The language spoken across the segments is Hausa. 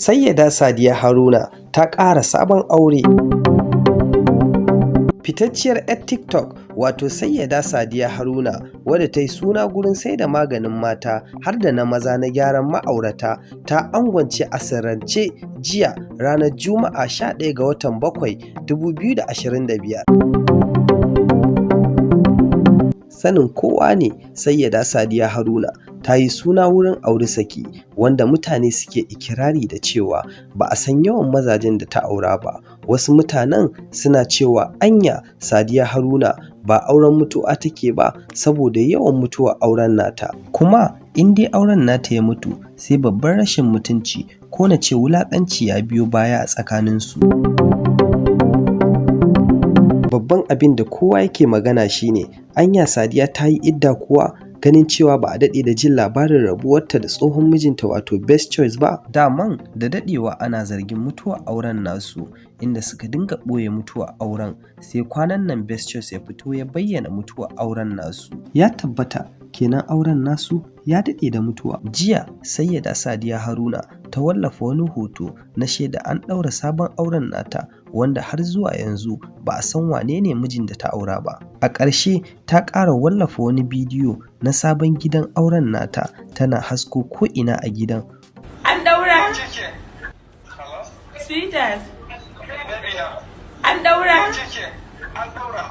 Sayyada Sadiya Haruna ta ƙara sabon aure. Fitacciyar 'yar TikTok wato Sayyada Sadiya Haruna, wadda ta yi suna gurin saida maganin mata har da na maza na gyaran ma'aurata, ta angwance a sirrance jiya ranar Juma'a 11 ga watan 7, 2025. Sanin kowa ne Sayyada Sadiya Haruna ta yi suna wurin auri saki, wanda mutane suke ikirari da cewa ba a san yawan mazajen da ta aura ba. Wasu mutanen suna cewa anya Sadiya Haruna ba auren mutu'a take ba saboda yawan mutuwar auren nata. Kuma in dai auren nata ya mutu, sai babban rashin mutunci ko na ce wulaƙanci ya biyo baya a tsakaninsu. Babban abin da kowa yake magana shine anya Sadiya ta yi idda kuwa, ganin cewa ba a daɗe da jin labarin rabuwarta da tsohon mijinta wato Best Choice ba. Daman da daɗewa ana zargin mutuwar auren nasu, inda suka dinga ɓoye mutuwar auren, sai kwanan nan Best Choice ya fito ya bayyana mutuwar auren nasu. Ya tabbata kenan auren nasu ya daɗe da mutuwa. Jiya Sayyada Sadiya Haruna ta wallafa wani hoto na shaida an ɗaura sabon auren nata, wanda har zuwa yanzu ba a san wanene mijin da ta aura ba. A ƙarshe ta ƙara wallafa wani bidiyo na sabon gidan auren nata, tana hasko ko'ina a gidan. An daura? Sweetheart. An daura? An daura.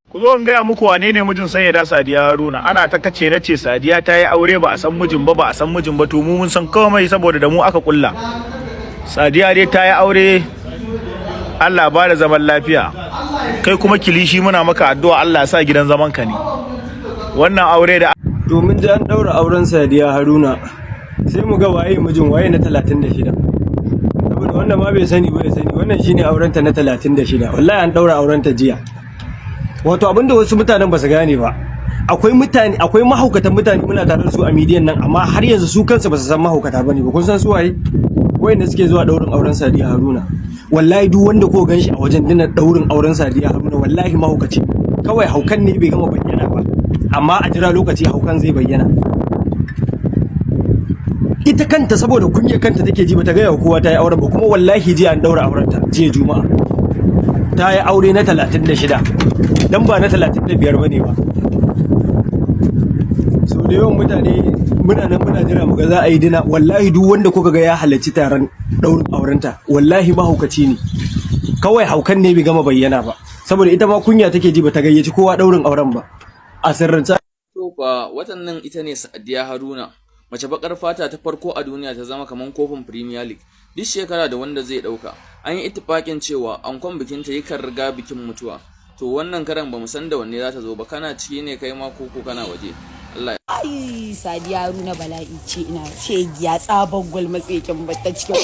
Ku zo in gaya muku wane ne mijin Sayyada Sadiya Haruna. Ana ta kace na ce Sadiya ta yi aure ba a san mijin ba, ba a san mijin ba. To mu mun san komai saboda da mu aka kulla. Sadiya dai ta yi aure, Allah ba da zaman lafiya. Kai kuma kilishi, muna maka addu'a, Allah ya sa gidan zaman ka ne wannan aure da Domin ji an ɗaura auren Sadiya Haruna, sai mu ga waye mijin, waye na 36. Saboda wannan ma bai sani ba ya sani, wannan shine aurenta na 36. Wallahi an ɗaura aurenta jiya. Wato abinda wasu mutanen ba su gane ba, akwai mutane, akwai mahaukatan mutane muna tare da su a midiyan nan, amma har yanzu su kansu ba su san mahaukata bane ba. Kun san su waye? Wayanda suke zuwa ɗaurin auren Sadiya Haruna. Wallahi duk wanda ko ganshi a wajen dinner ɗaurin auren Sadiya Haruna, wallahi mahaukaci. Kawai haukan ne bai gama bayyana ba, amma a jira lokaci haukan zai bayyana. Ita kanta saboda kunyar kanta take ji bata gaya wa kowa ta yi auren ba. Kuma wallahi jiya an daura auren ta, jiya Juma'a. Ta yi aure na 36, dan ba na 35 bane ba. So da yawan mutane muna nan muna jira mu ga za a yi dinner. Wallahi duk wanda kuka ga ya halarci taron daurin aurenta, wallahi mahaukaci ne. Kawai haukan ne bai gama bayyana ba, saboda ita ma kunya take ji, bata gayyaci kowa daurin auren ba, a sirrance. To fa watan nan ita ne Sadiya Haruna, mace bakar fata ta farko a duniya ta zama kamar kofin Premier League. Duk shekara da wanda zai dauka. An yi ittifakin cewa ankon bikinta yakan riga bikin mutuwa. To wannan karan bamu san da wanne za ta zo ba, kana ciki ne kai ma koko kana waje? Allah. Ai Sadiya Haruna bala'i ce, ina ce giya tsaban gwalmatsekin batta cikin.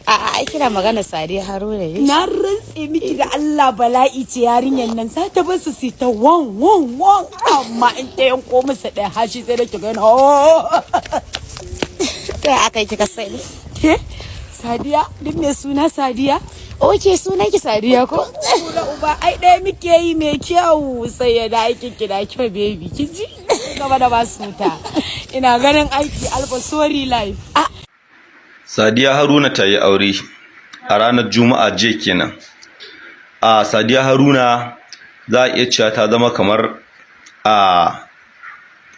A'a, ai kina magana Sadiya Haruna ne. Na rantse miki da Allah bala'i ce yarinyar nan, za ta basu su ta wan wan wan, amma in ta yanko musu ɗaya hashi sai da ki gani. Oh. Kai aka yi kika sani? Ke Sadiya, duk mai suna Sadiya? Okay, sunan ki Sadiya ko? Suna uba ai ɗaya muke yi mai kyau, sai ya da aikin ki da kyau, baby. Kin ji? Gaba da ba su wuta. Ina ganin aiki alfa, sorry life. Ah. Sadiya Haruna ta yi aure a ranar Juma'a, jiya kenan. A Sadiya Haruna za a iya cewa ta zama kamar A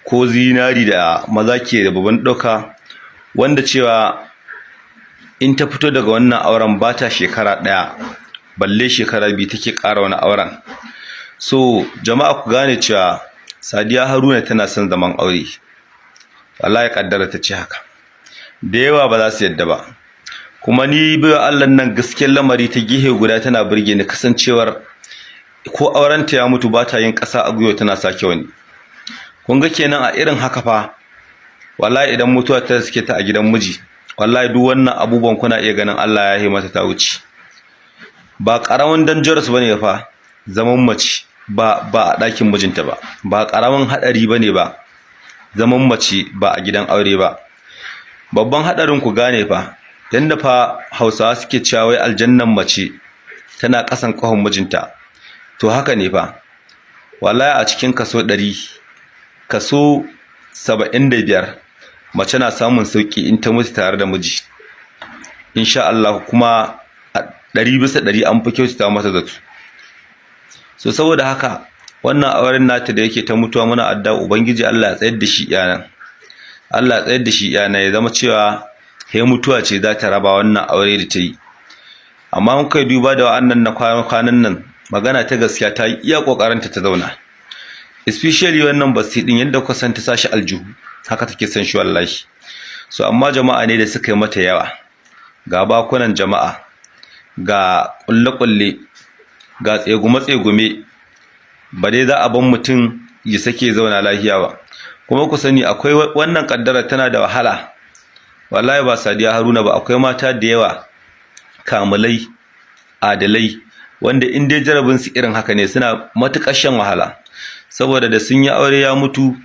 ko zinari da maza ke da babban ɗauka, wanda cewa in ta fito daga wannan auren ba ta shekara 1, balle shekara 2, take ƙara wani auren. So jama'a, ku gane cewa Sadiya Haruna tana son zaman aure. Wallahi kaddara ta ce haka, da yawa ba za su yadda ba. Kuma ni baiwa Allah nan, gaskiyar lamari, ta gehe guda tana burge ni, kasancewar ko aurenta ya mutu ba ta yin ƙasa a gwiwa, tana sake wani. Kun ga kenan a irin haka fa, wallahi idan mutuwa ta suke ta a gidan miji, wallahi duk wannan abubuwan kuna iya ganin Allah ya yi mata, ta wuce. Ba ƙaramin dangerous bane fa zaman mace ba a ɗakin mijinta ba. Ba ƙaramin haɗari bane ba zaman mace ba a gidan aure ba. Babban haɗarin, ku gane fa, yanda fa Hausawa suke cewa wai aljannan mace tana ƙasan ƙahon mijinta, to haka ne fa. Wallahi a cikin kaso 100, kaso 75 mace na samun sauƙi in ta mutu tare da miji, insha Allah. Kuma 100% an fi kyautata mata zato. So saboda haka, wannan auren nata da yake ta mutuwa, muna addu'a Ubangiji Allah ya tsayar da shi iyanan, Allah ya tsayar da shi iyana, ya zama cewa he mutuwa ce za ta raba wannan aure da ta yi. Amma mun kai duba da wa'annan na kwanan nan, magana ta gaskiya, ta yi iya kokarinta ta zauna, especially wannan basi din, yadda kuka san ta sashi aljihu, haka take son shi wallahi. So amma jama'a ne da suka yi mata yawa, ga bakunan jama'a, ga kulle-kulle, ga tsegume-tsegume, ba dai za a ban mutum ya sake zauna lafiya ba. Kuma ku sani, akwai wannan kaddara tana da wahala. Wallahi ba Sadiya Haruna ba, akwai mata da yawa kamulai, adalai, wanda in dai jarabin su irin haka ne, suna matuƙar shan wahala, saboda da sun yi aure ya mutu,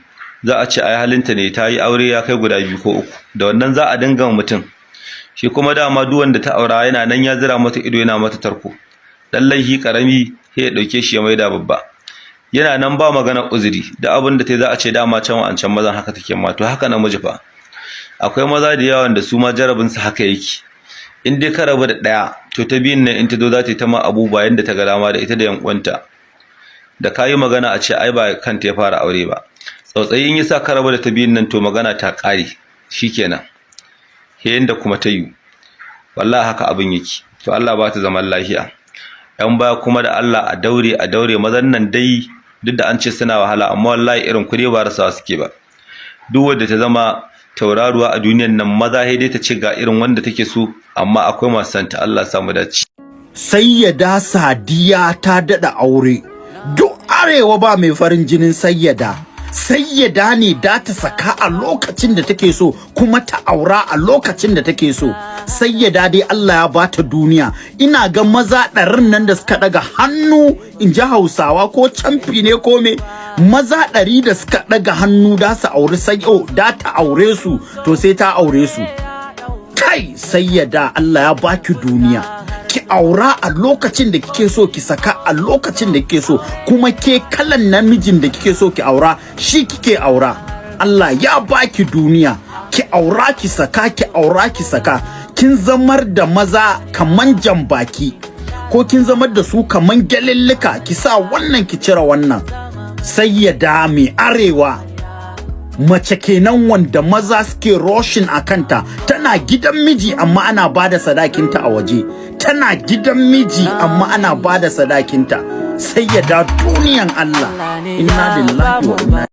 za a ce ai halinta ne, ta yi aure ya kai guda biyu ko uku. Da wannan za a dinga mutum. Shi kuma dama duk wanda ta aura yana nan ya zira mata ido, yana mata tarko. Dan laihi karami sai ya dauke shi ya maida babba. Yana nan ba magana uzuri, da abin da ta za a ce dama can wa'ancan mazan haka take ma. To haka namiji fa, akwai maza da yawan da su ma jarabin su haka yake. In dai ka rabu da ɗaya, to ta biyun nan in ta zo za ta yi ta ma abubuwa yanda ta ga dama, da ita da yan uwanta. Da kayi magana a ce ai ba kanta ya fara aure ba. Tsautsayi in yasa ka rabu da ta biyun nan, to magana ta ƙare, shikenan, yanda kuma ta yi. Wallahi haka abin yake. To Allah ba ta zaman lafiya. Yan baya kuma, da Allah a daure, a daure. Mazan nan dai, duk da an ce suna wahala, amma wallahi irin kure ba rasawa suke ba. Duk wanda ta zama tauraruwa a duniyan nan, maza sai dai ta ce ga irin wanda take so, amma akwai masu santa. Allah ya samu dace. Sayyada Sadiya ta daɗa aure. Duk arewa ba mai farin jinin Sayyada. Sayyada ne da ta saka a lokacin da take so, kuma ta aura a lokacin da take so. Sayyada dai Allah ya bata duniya. Ina ga maza 100n nan da suka daga hannu, in ji Hausawa ko camfi ne ko me, maza 100 da suka daga hannu da su auri sai da ta aure su, to sai ta aure su. Kai Sayyada, Allah ya baki duniya, ki aura a lokacin da kike so, ki saka a lokacin da kike so, kuma ke kalan namijin da kike so ki aura shi kike aura. Allah ya baki duniya, ki aura ki saka, ki aura ki saka. Kin zamar da maza kaman jan baki, ko kin zamar da su kaman gyalillika, ki sa wannan ki cire wannan. Sayyada mai arewa, mace kenan wanda maza suke rushing a kanta. Tana gidan miji amma ana bada sadakinta a waje. Tana gidan miji amma ana bada sadakinta. Sayyada duniyan Allah, inna lillahi wa inna